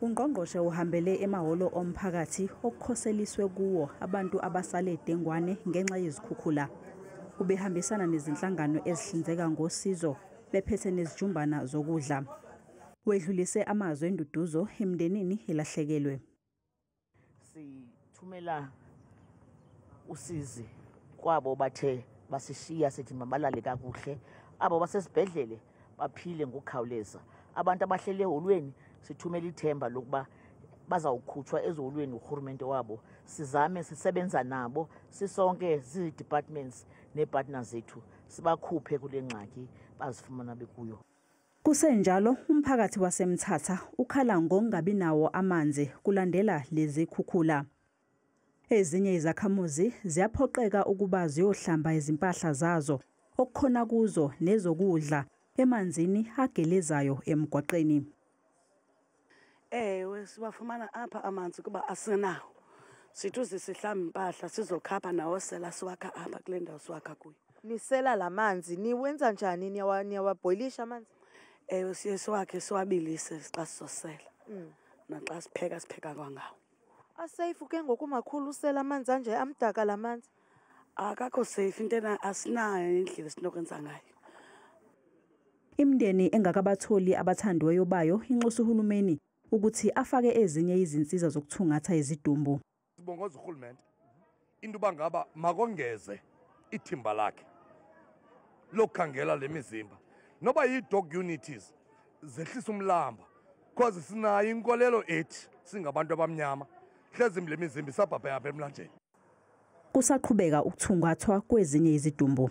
Ungqongqoshe uhambele emahholo omphakathi okukhoseliswe kuwo abantu abasale dengwane ngenxa yezikhukhula. Ubehambisana nezinhlangano ezihlinzeka ngosizo bephethe nezijumbana zokudla. Wedlulise amazwi enduduzo emndenini elahlekelwe. Sithumela usizi kwabo bathe basishiya, sithi mabalale kakuhle. Abo basesibhedlele baphile ngokukhawuleza. Abantu abahlele eholweni sithumela ithemba lokuba bazawukhutshwa eziholweni urhulumente wabo. Sizame sisebenza nabo sisonke zii-departments nee-partners zethu, sibakhuphe kule ngxaki bazifumana bekuyo. Kusenjalo, umphakathi waseMthatha ukhala ngokungabi nawo amanzi kulandela lezi khukhula. Ezinye izakhamuzi ziyaphoqeka ukuba ziyohlamba izimpahla zazo okukhona kuzo nezokudla emanzini agelezayo emgwaqeni. Ewe, siwafumana apha amanzi kuba asinawo. Sithi uze sihlambe impahla sizokhapha nawo sela siwakha apha kule ndawo siwakha kuyo. Nisela la manzi, niwenza njani? Niyawabhoyilisha amanzi? Ewe, siye siwakhe siwabilise xa sizosela. Naxa sipheka, sipheka kwangawo. Aseyifu ke ngoku makhulu usela amanzi anje, amdaka la manzi? Akakho safe, into ena asinayo indlela esinokwenza ngayo. Imindeni engakabatholi abathandiweyo bayo inxusa uhulumeni ukuthi afake ezinye izinsiza zokuthungatha izidumbu. Sibongoza urhulumente into uba ngaba makongeze ithimba lakhe lokukhangela le mizimba, noba yi-dog unities zehlisa umlambo, cause sinayo inkolelo ethi singabantu abamnyama hlezi le mizimba isabhabhe apha emlanjeni. Kusaqhubeka ukuthungathwa kwezinye izidumbu.